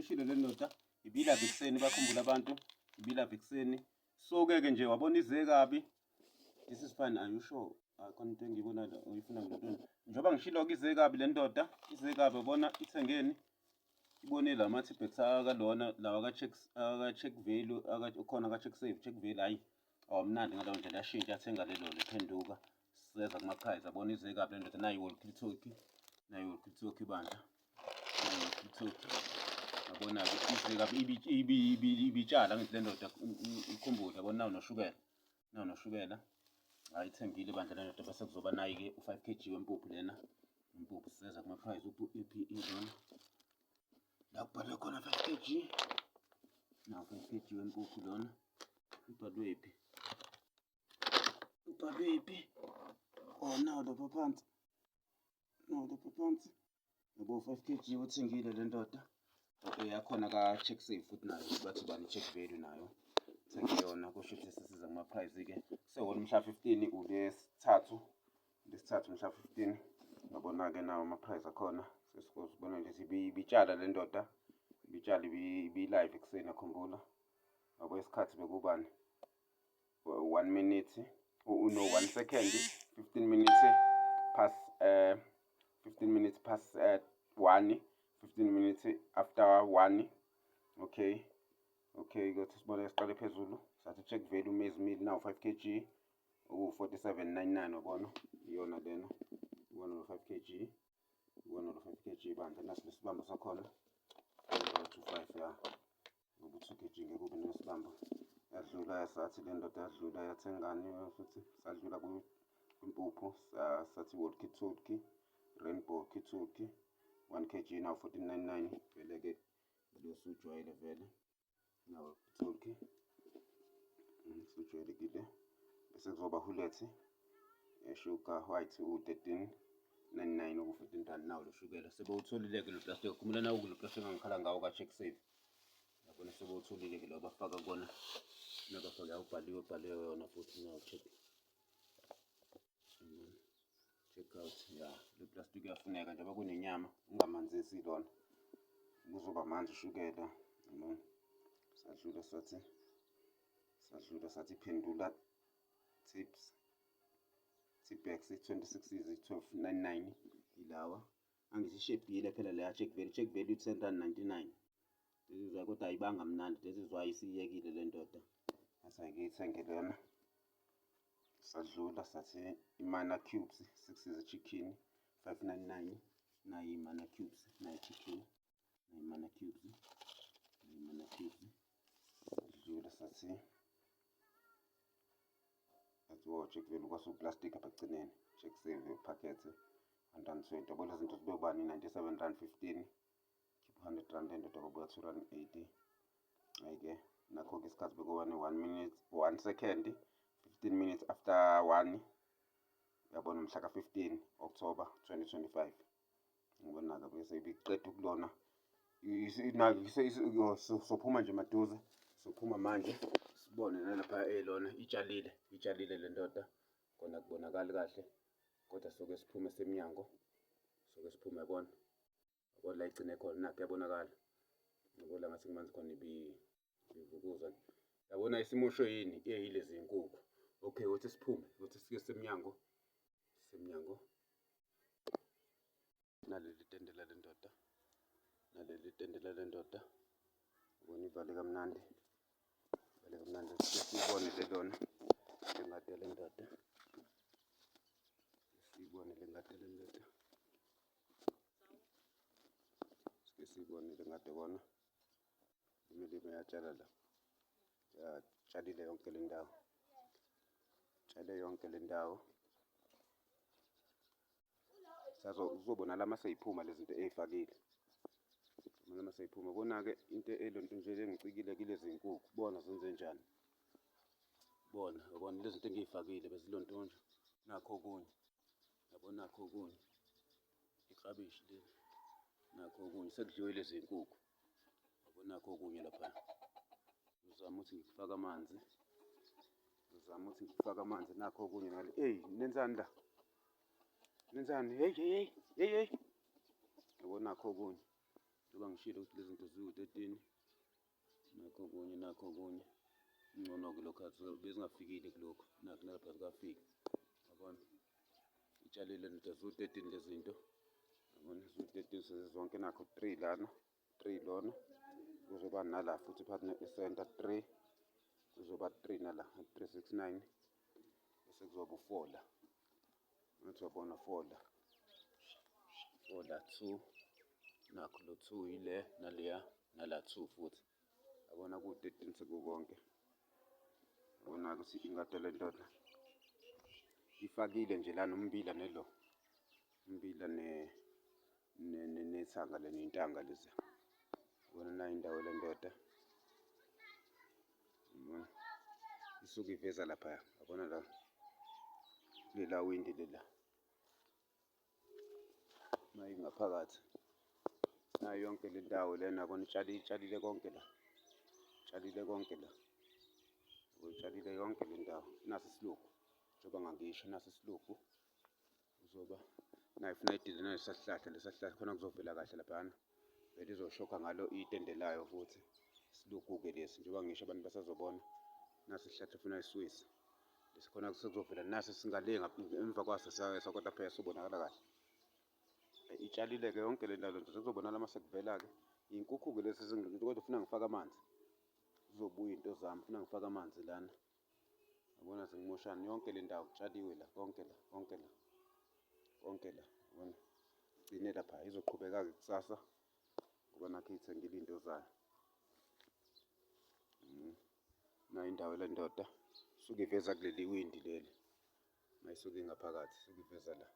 Ibishilo le ndoda ibilava ekuseni, bakhumbula abantu ibilava ekuseni. So-ke ke nje wabona ize kabi. This is fine, are you sure? Akhona into engiyibona la oyifuna ngilento. Njengoba ngishilo-ke ize kabi le ndoda, ize kabi wabona ithengeni. Ibone la ma-Tipp-Ex akalona lawa ka-check aka-check value aka khona ka-check save, check value, hhayi awamnandi ngaleyo ndlela, yashintsha yathenga lelo lephenduka. Seza kuma-price, yabona ize kabi le ndoda. Nayi walkie talkie, nayi walkie talkie bandla, nayi walkie talkie. Yabona-ke ize kabi, ibitshala ngithi le ndoda, ikhumbule, yabona nawu noshukela, nawu noshukela. Hhayi ithengile bandla le ndoda. Bese kuzoba nayi-ke u-5 kg wempuphu lena, impuphu. Seza kuma-price, uphi lona la kubhalwe khona 5 kg? Nawu 5 kg wempuphu lona, ubhalwe phi? Ubhalwe phi? Oh, nawu lapha phansi, nawu lapha phansi, yabo, 5 kg uthengile le ndoda. Okay, yakhona ka-check save futhi nayo bathi bani, check value nayo thenge yona. Kusho ukuthi sisiza kuma-price-ke sewona mhla 15 ulesithathu, lesithathu mhla 15. Yabona-ke nawo ama-price akhona, sesibona nje ibitshala le ndoda, ibitshala, ibi-live ekuseni, akhumbula yabo isikhathi bekubani, 1 minute, no, 1 second, 15 minutes past, 15 minutes past 1, 15 minutes after 1. Okay, kuthi sibone, siqale phezulu, sathi check value maize meal now 5 kg oku-47.99, wabona iyona lena, iwona lo 5 kg, iwona lo 5 kg bandla. Nasi lesibambo sakhona, 25 ya, ngoba u-2 kg ngeke ube nesibambo. Yadlula, sathi le ndoda yadlula yathengani futhi? Sadlula kwimpuphu, sathi walkie talkie, rainbow walkie talkie 1 kg now 14.99. Vele-ke lo sujwayele vele nawo talkie, sujwayelekile. Bese kuzoba Hulett sugar white u-13.99, oku-14 rand. Nawo lo shukela sebewutholile-ke lo plastic, khumbula nawo lo plastic angikhala ngawo ka-check save, yabona sebewutholile-ke lo, bafaka kona nabafake, awubhaliwe, bhaliwe yona futhi nawo check out ya. Le plastic iyafuneka njengoba kunenyama, ungamanzisi lona, kuzoba manzi ushukela, yabona. Sadlula sathi, sadlula sathi phendula tips, Tipp-Ex 26 is 12.99 ilawa. Angisishebhile phela leya check value, check value 10.99 lezizwa, kodwa ayibanga mnandi lezizwa, isiyekile le ndoda, asayike ithenge lona. Sadlula sathi imana cubes 6 is chicken 5.99. Nayi imana cubes, nayi chicken, nayi imana cubes, nayi imana cubes. Sadlula sathi wo check value kwasuplastic apha ekugcineni, check save packet 120, yabo lezi zinto zibe ubani, R97.15, khipha R100 endoda, kwabuya R2.80. Hhayi-ke nakho-ke isikhathi bekuba ne-1 minute, 1 second, 15 minutes after 1, uyabona, mhla ka-15 October 2025. Ngibona-ke bese ibiqeda ukulona, sophuma nje maduze, sophuma manje sibone nalapha elona itshalile, itshalile le ndoda kona kubonakali kahle, kodwa soke siphume semnyango, soke siphume, yabona, yabona la igcine khona, nakho kuyabonakala, yabo la ngathi kumanzi khona, ibivukuza, yabona isimosho yini eyilezi nkukhu. Okay, uthi siphume, uthi sike semnyango, semnyango. Naleli tende lale ndoda, naleli tende lale ndoda, ubona ivale kamnandi, ivale kamnandi. Siyibone le lona lengadi yale ndoda, siyibone le ngadi yale ndoda, sike siyibone le ngadi, yabona imilimo yatshala la, yatshalile yonke le ndawo, tshale yonke le ndawo. Uzobona la seyiphuma lezi zinto ey'fakile, bona seyiphuma. Kona-ke into elonto nje engicikile kulezi nkukhu, bona zenze njani, bona, yabona lezi zinto engiy'fakile bezilonto nje. Nakho okunye, yabo, nakho okunye iklabishi leli, nakho okunye sekudliwe lezi nkukhu, yabo, nakho okunye lapha. Ngizama ukuthi ngikufake amanzi, ngizama ukuthi ngikufake amanzi. Nakho okunye ngale. Eyi, nenzani la? Nenzani? Hey, hey, hey, hey, hey, yabo, nakho okunye. Njengoba ngishilo ukuthi lezi zinto ziwu-13, nakho okunye, nakho okunye. Ngcono-ke lokhu bezingafikile kulokhu, nakho nalapha zikafiki. Yabona? Itshalile ndoda, ziwu-13 lezi zinto. Yabona, ziwu-13 sezizonke, nakho 3 lana, 3 lona. Kuzoba nala futhi phakathi ne-center 3, kuzoba 3 nala, 3 6 9, bese kuzoba u-4 la. Ngathi uyabona 4 la. 4 la 2, nakho lo 2 yile naleya nala 2 futhi. Yabona ku-13 sekukonke. Yabona ukuthi ingade le ndoda ifakile nje lana ummbila nelo. Ummbila nethanga le ney'ntanga lezi. Yabona nayo indawo le ndoda. Yabona isuke iveza laphaya. Yabona la lela windi lela. Nayi ngaphakathi. Nayo yonke le ndawo lena yabona itshalile, itshalile konke la. Itshalile konke la. Itshalile yonke le ndawo. Nasi isilungu. Njengoba ngangisho nasi isilungu. Kuzoba nayo ifuna idile nalesa sihlahla, lesa sihlahla khona kuzovela kahle laphayana. Vele izoshokha ngalo itende layo futhi. Isilugu-ke lesi njengoba ngisho abantu basazobona. Nasi isihlahla funa isiwise. Lesi khona sekuzovela nasi singale emva kwaso sakota phela sobonakala kahle. Itshalile-ke yonke le ndawo nje sekuzobonakala uma sekuvela-ke. Iy'nkukhu-ke lezi kodwa funa ngifake amanzi. Zizobuya iy'nto zami, funa ngifake amanzi lana. Yabona sengimoshani yonke le ndawo kutshaliwe la, konke la, konke la, konke la, yabona. Gcine lapha izoqhubeka-ke kusasa ngoba nakho iy'thengile iy'nto zayo. Nayo indawo le ndoda suke iveza kuleli windi leli, mayisuke ingaphakathi suke iveza la,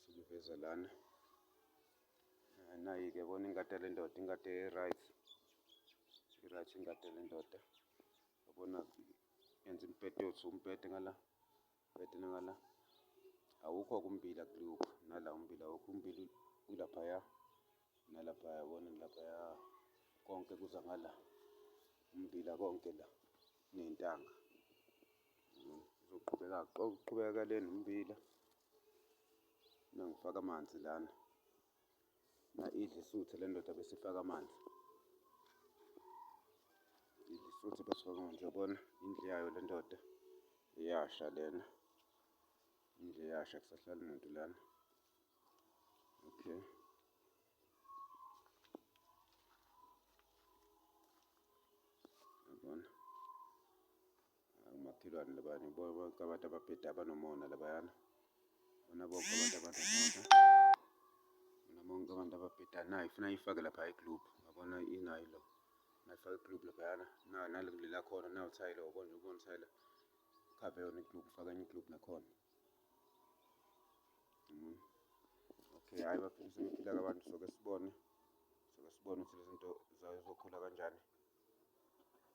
suke iveza lana. Nayi-ke yabona ingadi yale ndoda, ingadi e-right, i-right ingadi yale ndoda. Yabona yenza imibhede yothu, umbhede ngala, umbhede nangala. Awukho-ke ummbila kulokhu, nala ummbila awukho, ummbila ulaphaya nalaphaya, yabona laphaya konke kuza ngala, ummbila konke la ney'ntanga. Uzoqhubeka uqhubeka le nommbila. Nangifaka amanzi lana. Na idle isuthe le ndoda bese ifaka amanzi. Idle isuthe bese ifaka amanzi. Uyabona indlu yayo le ndoda iyasha lena. Indlu iyasha kusahlala muntu lana. Okay. Yabona. Umakhelwane labani bonke abantu ababheda abanomona labayana. Bona bonke abantu abanomona. Bona bonke abantu ababheda nayo ifuna ifake lapha igluphu. Yabona inayo lo. Nayifaka igluphu laphayana. Nayo naleli khona nawu thayela ubona ubona thayela. Khave yona igluphu ufaka enye igluphu nakhona. Okay, hhayi baphinde sebephila-ke abantu soke sibone. Soke sibone ukuthi lezi zinto zayo zokhula kanjani.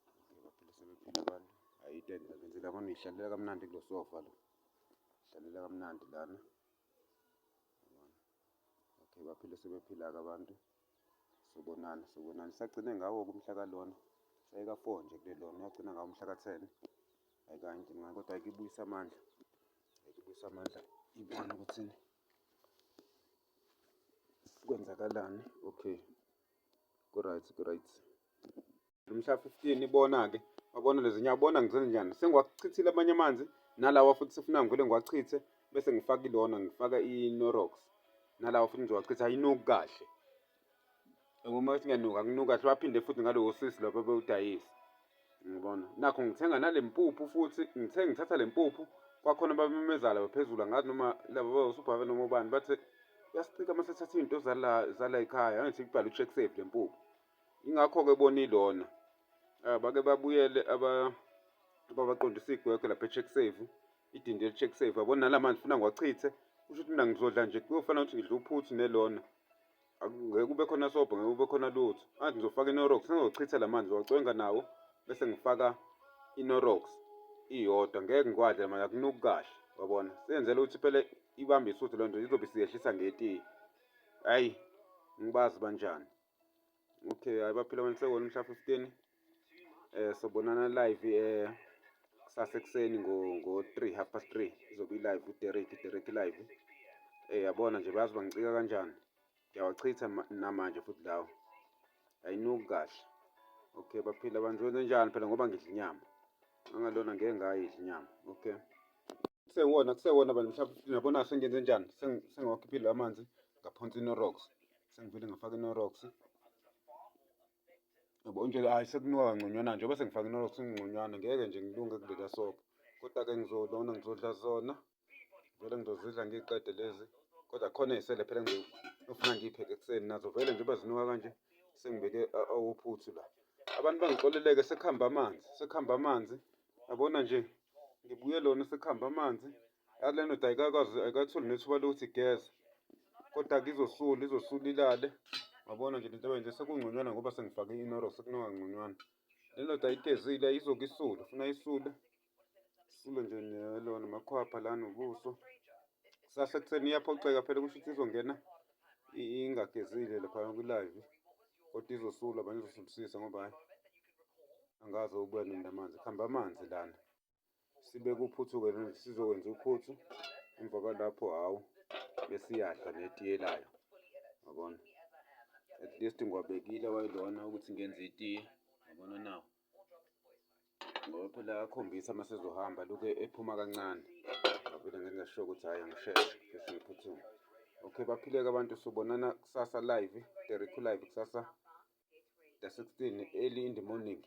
Okay, baphile sebephila abantu. Hhayi itende ngenzela yabona uyihlalela kamnandi kulo sofa lo. Hlalela kamnandi lana. Yabona. Okay, baphile sebephila-ke abantu. Sobonana, sobonana. Sagcine ngawo-ke umhla kalona. Sayeka 4 nje kule lona, yagcina ngawo umhla ka-10. Hayi kanje mngani kodwa ayike ibuyise amandla. Ayike ibuyise amandla ibone ukuthi kwenzakalani. Okay. Ku-right, ku-right. Mhla 15 ibona-ke, wabona lezi nyawo, bona ngizenze njani. Sengiwachithile amanye amanzi, nalawa futhi sefuna ngivele ngiwachithe bese ngifaka ilona, ngifaka i-Norox. Nalawa futhi ngizowachitha, ayinuki kahle. Uma ethi ngiyanuka, akunuki kahle, baphinde futhi ngalowo sisi lo ababewudayisa. Ngibona. Nakho ngithenga nale mpuphu futhi, ngithe ngithatha le mpuphu, kwakhona abamemeza laba phezulu, angazi noma laba bawusubhave noma ubani, bathe uyasicika uma sethatha iy'nto zala zala ekhaya, angithi ibhalwe u-check save le mpuphu. Ingakho-ke bona ilona. Bake babuyele ababaqondisa igwegwe lapha e-check save, idindi le-check save, yabona nala manzi funa ngiwachithe, kusho ukuthi mina ngizodla nje kuyofana ukuthi ngidla uphuthu nelona. Ngeke kube khona sobho, ngeke kube khona lutho. Manje ngizofaka iNorox, sengizochitha la manzi, ngiwacwenga nawo bese ngifaka iNorox iyodwa. Ngeke ngiwadle manje, akunuki kahle, wabona. Senzela ukuthi phela ibambe isuthu loo nto, izobe isiyehlisa ngetiye. Hhayi, ngibazi banjani. Okay, hayi baphila abantu sewona umhla 15. Sobonana live kusasa ekuseni ngo 3 half past 3 izobe i-live uDerek, Derek live. Yabona nje bayazi bangicika kanjani. Ngiyawachitha namanje futhi lawo. Ayinuki kahle. Okay, baphila abantu wenze njani phela ngoba ngidla inyama. Angalona ngeke ngayidla inyama. Okay. Kusewona kusewona bantu mhlawumbe nabona sengenze njani sengiwakhiphile amanzi ngaphonsa iKnorrox. Sengivele ngafaka iKnorrox. Yabo nje hayi sekunuka kangconywana njengoba sengifake iKnorrox ngconywana ngeke nje ngilunge kuleliya sobho. Kodwa-ke ngizolona ngizodla zona. Vele ngizozidla ngiyiqede lezi. Kodwa khona ey'sele phela ngizofuna ngiyipheke ekuseni nazo vele njengoba zinuka kanje sengibeke awuphuthu la. Abantu bangixoleleke sekuhamba amanzi, sekuhamba amanzi. Yabona nje ngibuye lona sekuhamba amanzi. Yazi le ndoda ayikakwazi ayikatholi nethuba lokuthi igeze. Kodwa-ke izosula, izosula ilale. Wabona nje lento abayenze sekungconywana ngoba sengifake iKnorrox sekunuka ngconywana. Le ndoda ayigezile izoke isule, funa isule. Isule nje nelona makhwapha la nobuso. Kusasa ekuseni iyaphoxeka phela kusho ukuthi izongena ingagezile lapha kwi-live. Kodwa izosula abanye izosulisisa ngoba hhayi angazi ukubuya nini amanzi. Kuhamba amanzi lana. Sibeke uphuthu-ke sizokwenza uphuthu emva kwalapho hhawu bese iyadla netiye layo. Yabona? At least ngiwabekile wayilona ukuthi ngenze itiye. Yabona nawo? Ngoba phela ayakhombisa uma sezohamba lokhu ephuma kancane. Ngavele ngenza sure ukuthi hhayi angisheshe sheshe ngiphuthume. Okay, baphileke abantu sobonana kusasa live, Derrick live kusasa the 16 early in the morning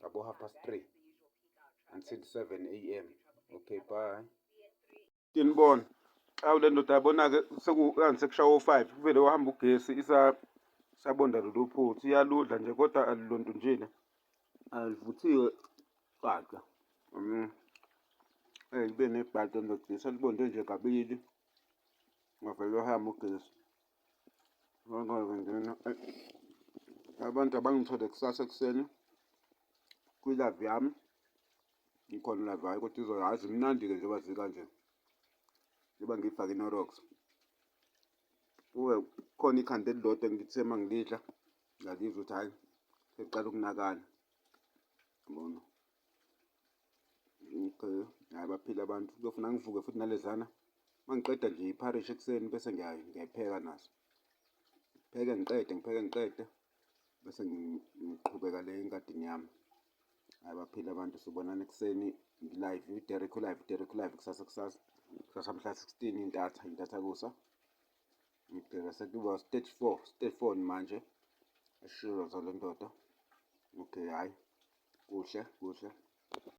ngabo 3:30 until 7 a.m. Okay, bye. Nginibona. Awu le ndoda yabona-ke sekukanti sekushawa o-5 kuvele wahamba ugesi isa sabonda lolu phuthu iyaludla nje kodwa alilontunjile alivuthiwe kahle. Eh ibe nebhadi ndoda isalibonde nje kabili ngavele wahamba ugesi. Ngena abantu abangithole kusasa ekuseni kwi-live yami ngikhona live hhayi kodwa izoya hhayi zimnandi-ke njengoba zikanje njengoba ngiyifake iKnorrox kube khona ikhanda elilodwa engithe uma ngilidla ngalizwa ukuthi hhayi sekuqala ukunakana yabona. Okay, hhayi baphile abantu kuyofuna ngivuke futhi nalezana uma ngiqeda nje ipharishi ekuseni bese ngiyayipheka nazo. Ngipheke ngiqede, ngipheke ngiqede bese ngiqhubeka le engadini yami. Hhayi baphile abantu sobonana ekuseni live i-Derrick live, Derrick live kusasa kusasa kusasa mhla 16 intatha intathakusa. Ngibheka sekuba 34 34 manje eshiwo le ndoda. Okay, hhayi kuhle kuhle.